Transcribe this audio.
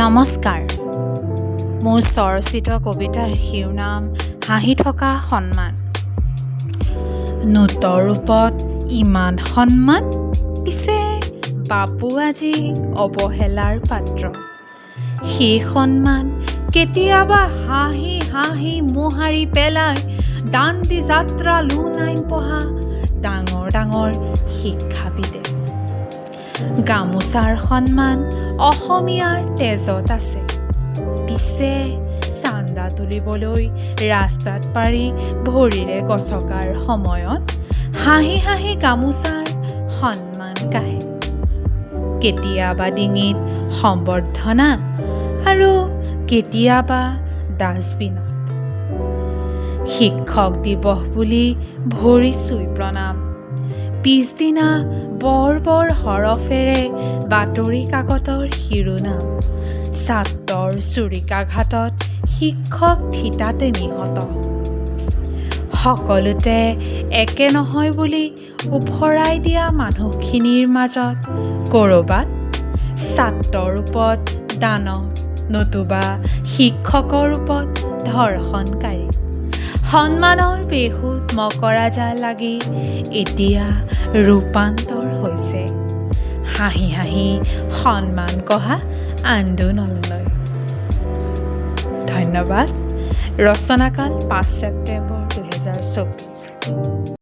নমস্কাৰ। মোৰ স্বৰচিত কবিতাৰ শিৰোনাম হাঁহি থকা সন্মান। নোটৰ ৰূপত ইমান সন্মান, পিছে বাপু আজি অৱহেলাৰ পাত্ৰ। সেই সন্মান কেতিয়াবা হাঁহি হাঁহি মোহাৰি পেলাই দাণ্ডি যাত্ৰা লোনাইন পঢ়া ডাঙৰ ডাঙৰ শিক্ষাবিদে। গামোচাৰ সন্মান অসমীয়াৰ তেজত আছে, পিছে চান্দা তুলিবলৈ ৰাস্তাত পাৰি ভৰিৰে গচকাৰ সময়ত হাঁহি হাঁহি গামোচাৰ সন্মান কাঢ়ে। কেতিয়াবা ডিঙিত সম্বৰ্ধনা আৰু কেতিয়াবা ডাষ্টবিনত। শিক্ষক দিৱস বুলি ভৰি চুই প্ৰণাম, পিছদিনা বৰ বৰ হৰফেৰে বাতৰি কাকতৰ শিৰোনাম, ছাত্ৰৰ ছুৰিকাঘাতত শিক্ষক থিতাতে নিহত। সকলোতে একে নহয় বুলি ওফৰাই দিয়া মানুহখিনিৰ মাজত ক'ৰবাত ছাত্ৰৰ ৰূপত দানৱ নতুবা শিক্ষকৰ ৰূপত ধৰ্ষণকাৰী। সন্মানৰ বেহুত মকৰা জাল লাগি এতিয়া ৰূপান্তৰ হৈছে হাঁহি হাঁহি সন্মান কঢ়া আন্দোলনলৈ। ধন্যবাদ। ৰচনাকাল 5 ছেপ্টেম্বৰ 2024।